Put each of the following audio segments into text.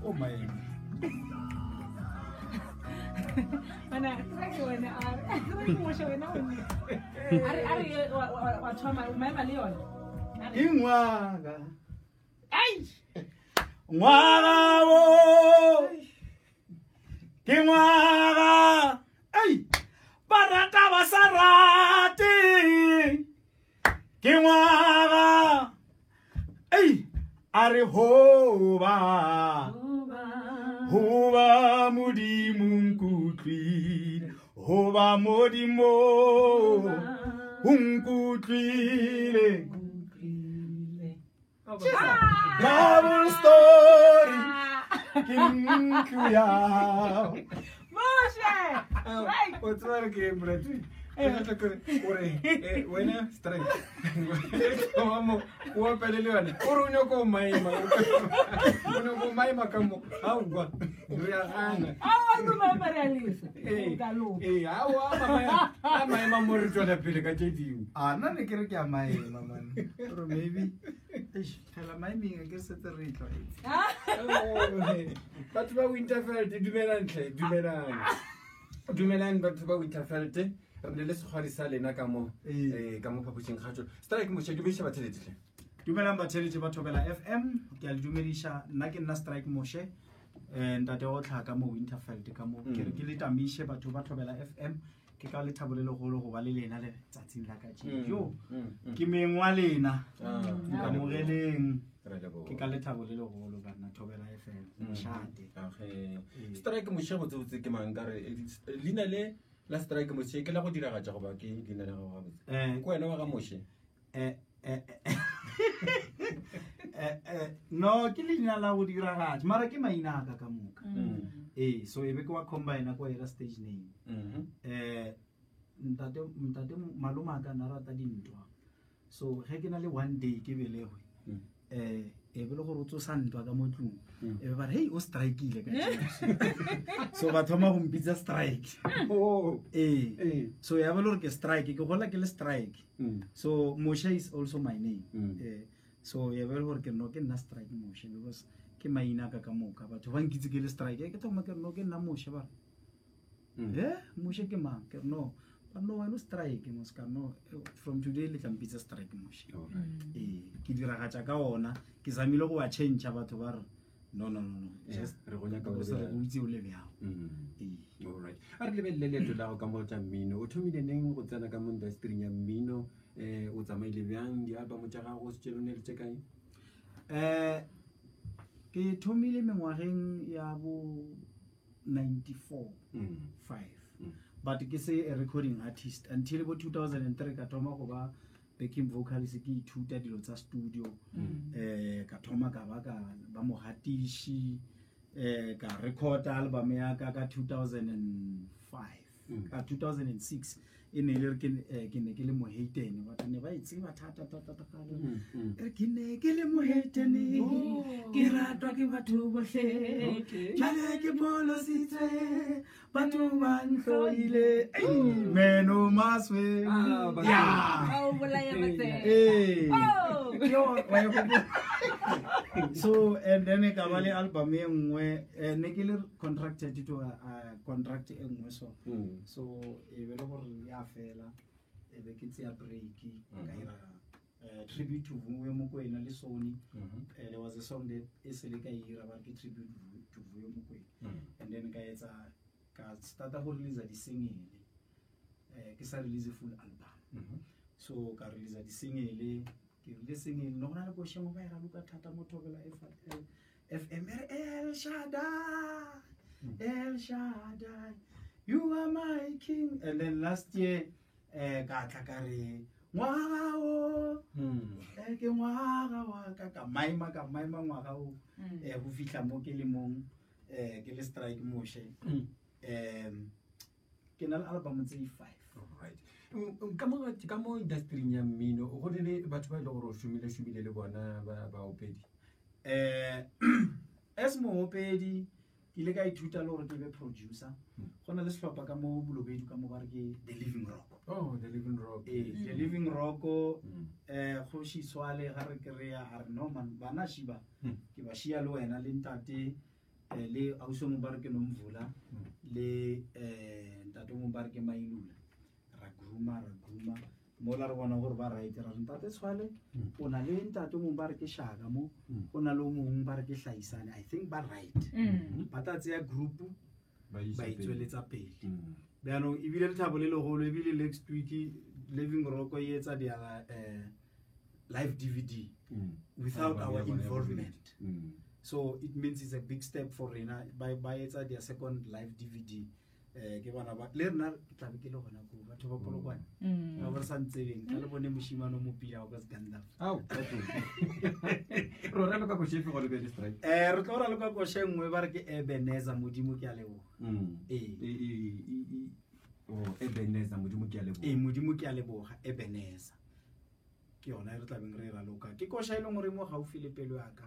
nyako maema. Bana, strike wena a re strike moshe wena o nne. A re a re wa- wa wa thoma o maema le yona. A re, Ke ngwaga. Ai! Ngwaga wo. Ke ngwaga. Ei! Ba rata ba sa rate. Ke ngwaga. Ei! A re hoba. Hoba Modimo nkutlwile. Hoba Modimo o nkutlwile. Double story. Ke ntlo ya. Moshe! Strike! O tseba re ke brati. Ore eh, wena strike. Wa mo o opele le yone. O re o nyako o maema. O nyako o maema ka mo. Aowa. Re a gana. Aowa no maema re a lesa. Ee, O ka loka. ee, aowa, a maema- a maema mo re tswela pele ka tše dingwe. A nna ne ke re ke a maema man. Or maybe eish phela maemeng ke setse re e tlwaetse. Ah! Oh, batho ba winterfeld dumelang tlhe dumelang dumelang batho ba winterfeld re ne le sekgwari sa lena ka mo Ee. eh, ka mo phapošing kgatšo strike moshe dumediša batheletši tlhe Dumelang batheletši ba Thobela FM, ke a le dumediša. Nna ke nna Strike Moshe. Eh ntate wa tlhaka mo Winterfeld ka mo. Ke re ke le tamiše batho ba Thobela FM. Ke ka lethabo le legolo go ba le lena le tsatsing la kajeno. Jo. Ke meng wa lena. Ah, Nkamogeleng. re leboha. Ke ka lethabo le legolo banna Thobela FM. Moshate. Okay. Ee. strike moshe botsebotse ke mang kare eh, leina le la strike moshe ke la go diragatša goba ke leina la gago gabotse Eh ke wena wa ga moshe eh eh eh eh no ke leina la go diragatša mara ke maina a ka ka moka ee so e be ke wa combine kwa era stage name Mhm. eh ntate ntate malome a ka na rata dintwa so ge ke na le one day ke belegwe Mm. eh e be le gore o tsosa ntwa ka mo tlong Mm. e be ba re hei o strikile ka so ba thoma go mpitsa strike Oh, ee ee. so ya be le gore ke strike ke gola ke le strike Mm. so moshe is also my name Mm. eh, so ya be le gore ke no ke nna strike moshe because ke maina a ka ka moka batho ba nkitse ke le strike Eh, ke thoma ke re no ke nna moshe ba re Mm. eh moshe ke mang ke re no ba re, no wena o strike mos ka no eh, from today le tla mpitsa strike moshe Alright. ee ke diragatša ka ona ke zamile go ba change batho ba re no no no no Yeah, just re go nyaka o le because re bjalo. go itse o le bjang Mm. ee Alright. a re lebelele leeto la go ka mo tša mmino o thomile neng go tsena ka mo industryng ya mmino um o tsamaile bjang di-album tša gago o setse o ne le tše kae eh ke thomile mengwageng ya bo 94 Mm. 5 Mm. but ke se a recording artist until bo 2003 ka thoma go ba backing vocalist ke ithuta dilo tsa studio Mm. eh ka thoma ka ba ka ba mogatiši eh ka recorda album ya ka ka 2005 Mm. ka 2006 e ne e le re ke eh, ke ne ke le moheitene batho ne ba e tseba thata thata thata Mm, mm. E re ke ne ke le moheitene ke ratwa ke batho bohle Okay. jale ke pholositswe batho ba ntlhoile Ei, meno maswe Ah, batho. Yeah. A o bolaya matseba. Ee. Oh! Ke yo- wa e gopola? so and then ka ba le album e nngwe eh, ne ke le contracted to uh, contract e nngwe so Mm. so e be le gore ya fela e be ke tseya break ka Mhm. ira eh, tribute to Vuyo Mokwena le Sony Mhm. Eh, there was a song that e sele ka e ira ba re ke tribute to Vuyo Mokwena Mm. and then ka etsa ka starta go releasa di-single eh ke sa release full album Mhm. so ka releasa di-single ke rile single no go na le košengwe ba e raloka thata mo thobela fm e re el shaddai el shaddai you are my king and then last year eh ka tla ka re ngwaga o Mm. eh, ke ngwaga wa ka ka maima ka maima ngwaga o Mm. eh go fitlha mo ke le mong eh ke le strike moshe Mm. um ke na le album tse di-five Alright. Mm, mm, ka mo ka mo industryng ya mmino go ne le batho ba e le gore o šomile šomile le bona ba baopedi um as moopedi ke ile ka ithuta le gore ke be producer Mm. go na le sehlopha ka mo bolobedu ka mo ba re ke the living rock oh the living rock ee the living rock Mm. um kgoši swale ga re kry-a a re no man bana šiba Mm. ke ba šia le wena le ntate Le ausi o mongwe ba re ke Nomvula le ntate o mongwe ba re ke Mailula. Ra grooma, ra grooma mola re bona gore ba right, ra re ntate Tshwale o na le ntate o mongwe ba re ke Shaka mo, o na le o mongwe ba re ke Hlaisane, I think ba right, ba tla tseya group Ba isa ba pele. itsweletsa pele. Bjaanong ebile lethabo le legolo, ebile next week Living Rock e etsa their live DVD without Album our ya bona ya involvement. bobedi. So it means it's a big step for rena. Ba etsa their second live DVD. Ke bona ba le rena ke tlabe ke le gona ko batho ba Polokwane. Ba ba sa ntsebeng, tla le bone moshimane o mo pila wa ka Scandal. Ao, batho. Ro raloka košefe go lebele strike. Re tlo raloka koše nngwe ba re ke Ebenezer, Modimo ke a leboga. Ee. Oh, Ebenezer, Modimo ke a leboga. Ee, Modimo ke a leboga, Ebenezer. Ke yona e re tlabeng re e raloka. Ke koša e leng gore e mo gaufi le pelo ya ka.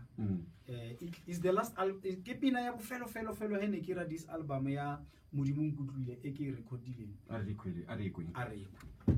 It is the last ke pina ya bofelo, felo, felo, he ne ke ra this album ya Modimo Nkutlwile e ke e recordileng. A re ikhwele, a re ikweng. A re ikwe.